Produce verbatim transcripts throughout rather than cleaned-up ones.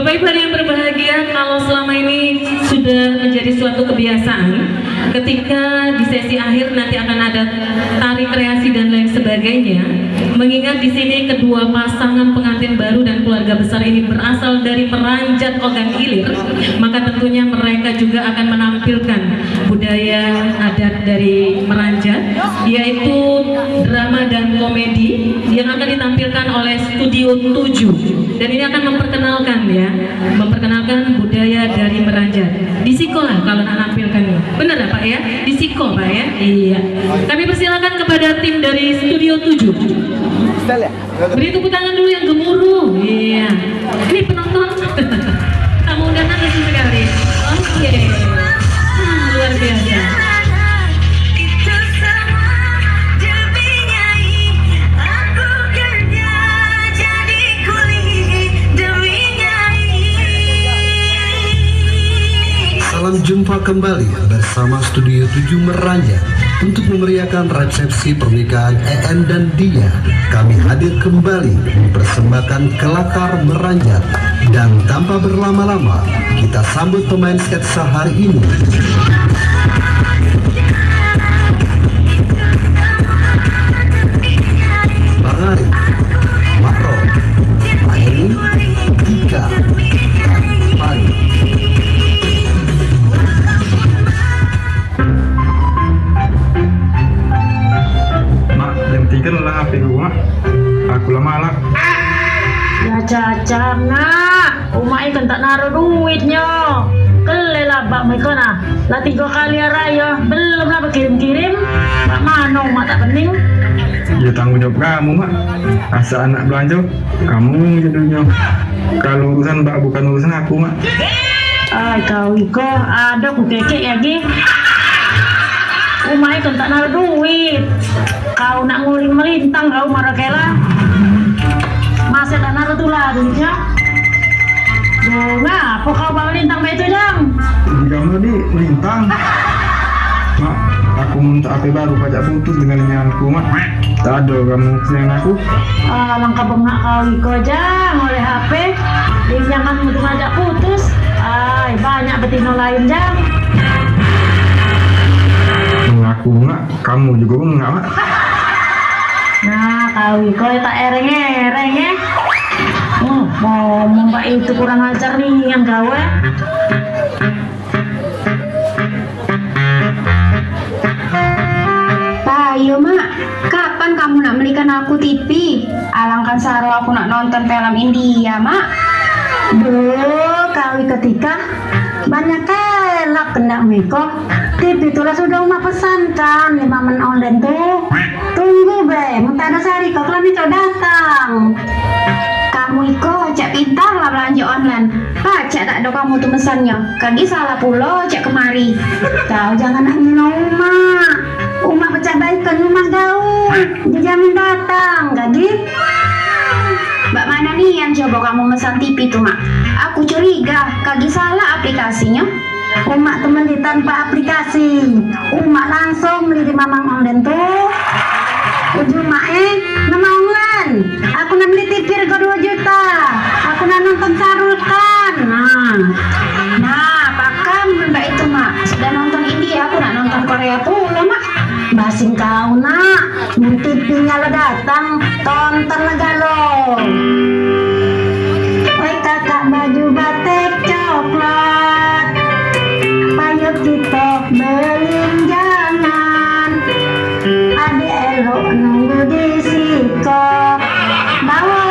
Bapak Ibu yang berbahagia, kalau selama ini sudah menjadi suatu kebiasaan, ketika di sesi akhir nanti akan ada tari kreasi dan lain sebagainya, mengingat di sini kedua pasangan pengantin baru dan keluarga besar ini berasal dari Meranjat Ogan Ilir, maka tentunya mereka juga akan menampilkan budaya adat dari Meranjat, yaitu drama dan komedi yang akan ditampilkan oleh Studio tujuh. Dan ini akan memperkenalkan, ya, memperkenalkan budaya dari Meranjat. Di siko lah kalau nak nampilkan. Bener ya, Pak, ya? Di siko, Pak, ya? Iya. Kami persilakan kepada tim dari Studio tujuh. Beri tepuk tangan dulu yang gemuruh. Iya. Ini penonton. Tamu undangan lucu sekali. Oke. Hmm, luar biasa. Salam jumpa kembali bersama Studio tujuh Meranjat untuk memeriahkan resepsi pernikahan E N dan Dia. Kami hadir kembali mempersembahkan Kelakar Meranjat. Dan tanpa berlama-lama, kita sambut pemain sketsa hari ini. Bang Arif, Mak Ro, Pak Heri, Dika, dan Pari. Mak, gantikan lah H P ku, Mak. Aku lah malak. Ya, cacar, Nak. Umak ikan tak naruh duitnyo. Kele lah bak mereka, nah. Lah tiga kali hari raya, belum lah berkirim-kirim. Mak mano umak tak pening? Ya, tanggung jawab kamu, Mak. Asal anak belanja, kamu jadulnyo. Kalau urusan bak bukan urusan aku, Mak. Ai, kau iko, ado ku kekek lagi. Umak ikan tak naruh duit. Kau nak nguling melintang kau marah kela. Masih tak naruh tulah duitnyo. Duh, ngapo kau bawa melintang bae tu, Jang? Kamu di melintang. Mak, aku minta H P baru, pacak putus dengan nian aku, Mak. Tak ada kamu sayang aku. Ah, langkah bengak kau iko, Jang, oleh H P. Di jangan mutu ngajak putus. Ai, banyak betino lain, Jang. Mengaku, Mak. Kamu juga bengak, Mak. Nah, kau iko tak ereng-ereng, eh. Hmm, ngomong bak itu kurang ajar nian kau, eh. Payo, Mak, kapan kamu nak melikan aku T V? Alangkan saro aku nak nonton film India, Mak. Duh, kau iko Tika. Banyak kelak kendak meko. T V tu lah sudah umak pesankan lima men online tu. Tunggu be, mun tak ado sehari kau kelam iko datang. Kamu iko cak pintar lah belanja online. Pacak tak ado kamu tu mesannyo. Kagi salah pulo cak kemari. Kau jangan nak ngino umak. Umak pecah baikan umak gaul. Dijamin datang, kagi. Bak mano nian coba kamu mesan T V tu, Mak? Aku curiga, kagi salah aplikasinyo. Umak tu meli tanpa aplikasi. Umak langsung meli di mamang online tu. Ujung mak eh, nama online. Aku nak meli T V rego dua juta. Aku nak nonton Shahrukh Khan. Nah. Nah, pakam mbak itu, Mak. Sudah nonton India, aku nak nonton Korea pulo, Mak. Basing kau, Nak. Mun T V-nyo la datang, tonton la galo. Oi kakak baju batek coklat, payo kito belinjangan. Adek elok nunggu di siko, bawa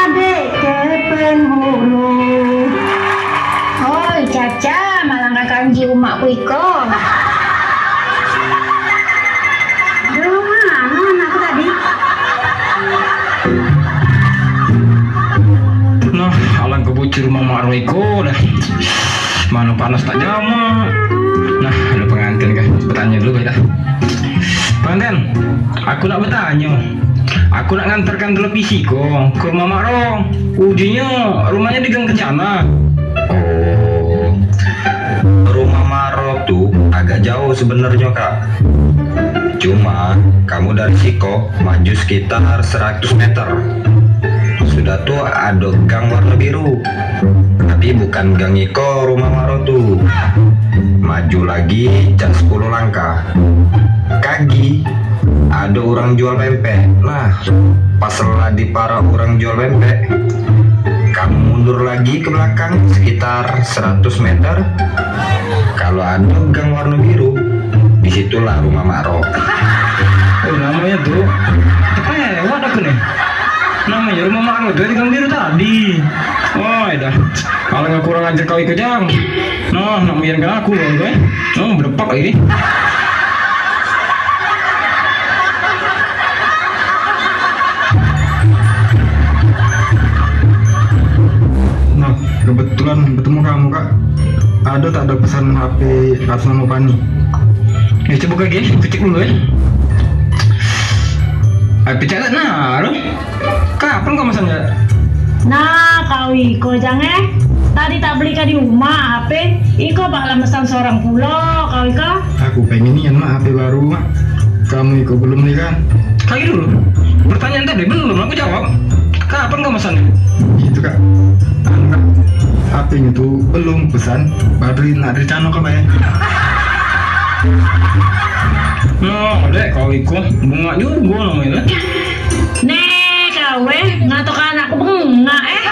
adek ke penghulu. Oi, Caca, malang kanji umakku iko. Duh, mano anakku tadi? Nah, alangkah bucir umak Mak Roy ko dah. Mano panas tak jamak. Nah, ada pengantin kah? Bertanya dulu, baiklah. Pengantin, aku nak bertanya. Aku nak ngantarkan televisi ko ke rumah Mak Ro. Ujinyo rumahnyo di Gang Kencana. Oh, rumah Mak Ro tu agak jauh sebenarnyo, Kak. Cuma kamu dari siko maju sekitar seratus meter. Sudah tu ado gang warna biru. Dan gang iko rumah Mak Ro tu. Maju lagi cak sepuluh langkah. Kagi, ado urang jual pempek. Nah, pas lah diparak urang jual pempek, kamu mundur lagi ke belakang sekitar seratus meter. Kalu ado gang warno biru, di situlah rumah Mak Ro. Oh, namonyo tu. Tepewat aku nih. Namonyo rumah Mak Ro tu di gang biru tadi. Wah, dah. Kalu kurang ajar kau ikut jang. Nah, nak mian aku kau, eh. Oh, bedepak lagi. Nah, kebetulan betemu kamu, Kak. Ado tak ado pesan H P atas namo Pani? Eh, coba kagek, kecek dulu, eh. H P cak nak, nah, tu. Kapan kau mesan, Kak? Nah, kau iko jang, eh. Tadi tak beli ka di rumah H P. Iko bak lah mesan seorang pulo, kau iko. Aku pengen nian, Mak, H P baru, Mak. Kamu iko belum ni kan? Kagek dulu. Pertanyaan tadi belum aku jawab. Kapan kau mesan? Itu, Kak. Anu, Kak. H P-nyo tu belum pesan, baru nak rencana kau bayar. Nah, dek kau iko bengak jugo namonyo, dek. Nek kau, eh, ngatok anakku bengak, eh.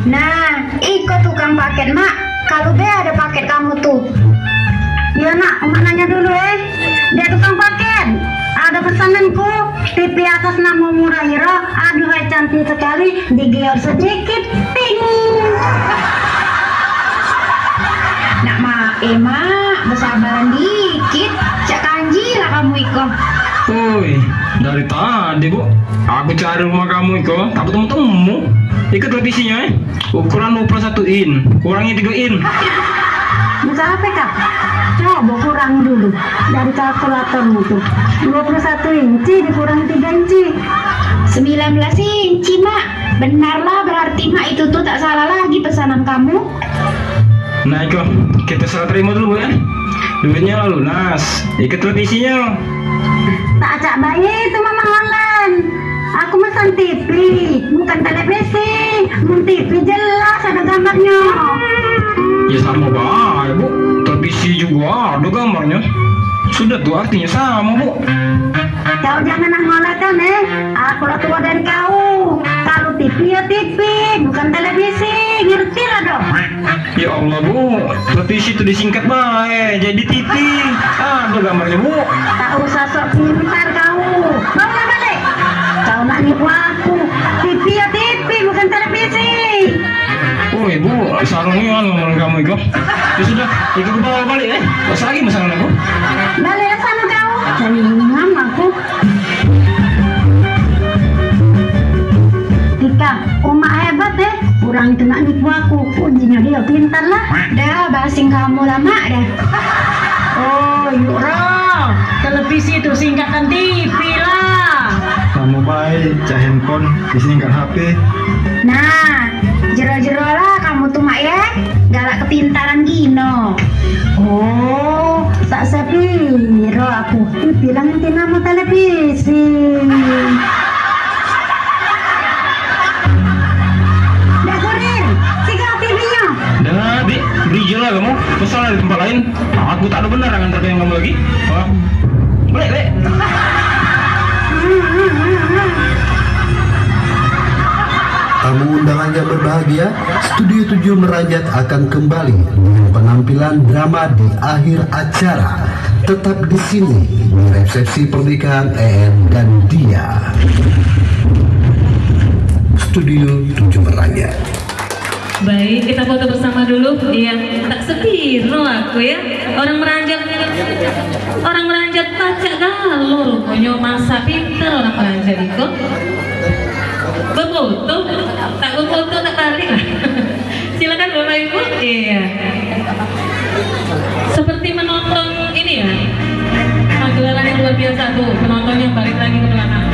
Nah, iko tukang paket, Mak. Kalu be ado paket kamu tu. Yo, Nak, Mak nanyo dulu, eh. Dek tukang paket, ado pesananku, T V atas namo Murahiro. Aduhai, cantik sekali, digeor sedikit, ting. Nak Mak, eh, Mak, besabaran dikit. Cak kanji lah kamu iko. Oi, dari tadi, Bu, aku cari rumah kamu iko, tak betemu-temu. Iko televisinyo, eh. Ukuran dua puluh satu in, kurangnya tiga in. Bukan apa, Kak? Coba kurang dulu dari kalkulatormu tu. Dua puluh satu inci dikurangi tiga inci. Sembilan belas inci, Mak. Benarlah, berarti, Mak, itu tuh tak salah lagi pesanan kamu. Nah, iko, kita serah terima dulu, ya. Duitnya lah lunas. Iko televisinyo. Tak acak bae itu, Mamang Alan. Aku mesan T V, bukan televisi. Mun T V jelas ada gambarnyo. Ya, samo bae, Bu. Televisi jugo ada gambarnyo. Sudah tu, artinyo samo, Bu. Kau jangan nak ngolahkan, eh. Aku lah tua dari kau. Kalu T V ya T V, bukan televisi. Ngerti lah dong. Ya Allah, Bu, televisi tu disingkat bae jadi T V. Ada gambarnya, Bu. Tak usah sok pintar kau. Bawa balik. Kau nak nipu aku. T V ya T V, bukan televisi. Oh, Ibu, sarung ni kan ngomong kamu itu. Ya sudah, ikut ke bawah balik, eh. Tak usah lagi masalah aku. Balik sana kau. Cari ngam aku. Tika, umak hebat, eh. Urang itu nak nipu aku. Ujinya dia pintar lah. Dah, basing kamu lah, Mak, dah. Oh, yuk, Ro. Televisi itu singkatan T V lah. Kamu baik, cak handphone, disingkat H P. Nah, jero-jero lah kamu tu, Mak, ya. Galak kepintaran gino. Oh, tak sepiro aku. Ih, bilang nanti nama televisi. Dah kurir, tiga T V-nya. Dah, Dik, beri je lah kamu. Pesan dari tempat lain. Aku tak ada benar dengan terkait kamu lagi. Wah. Boleh, Dik. Tamu undangan yang berbahagia, Studio tujuh Merajat akan kembali dengan penampilan drama di akhir acara. Tetap di sini di resepsi pernikahan E M dan Dia. Studio tujuh Merajat. Baik, kita foto bersama dulu. Iya, tak sepiro aku ya. Orang Meranjat, orang Meranjat pacak galo ruponyo, masa pinter orang Meranjat iko. Befoto, tak befoto tak balik lah. Silakan Bapak Ibu. Iya. Seperti menonton ini ya. Pagelaran yang luar biasa tuh, penontonnya balik lagi ke belakang.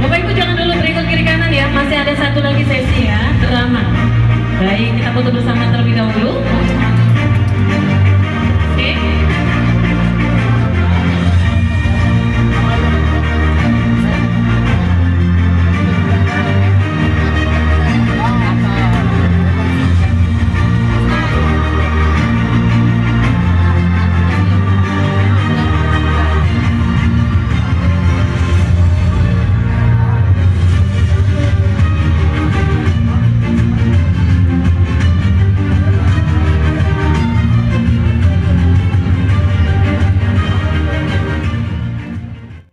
Bapak Ibu jangan dulu berikut kiri kanan ya, masih ada satu lagi sesi ya, drama. Baik, kita foto bersama.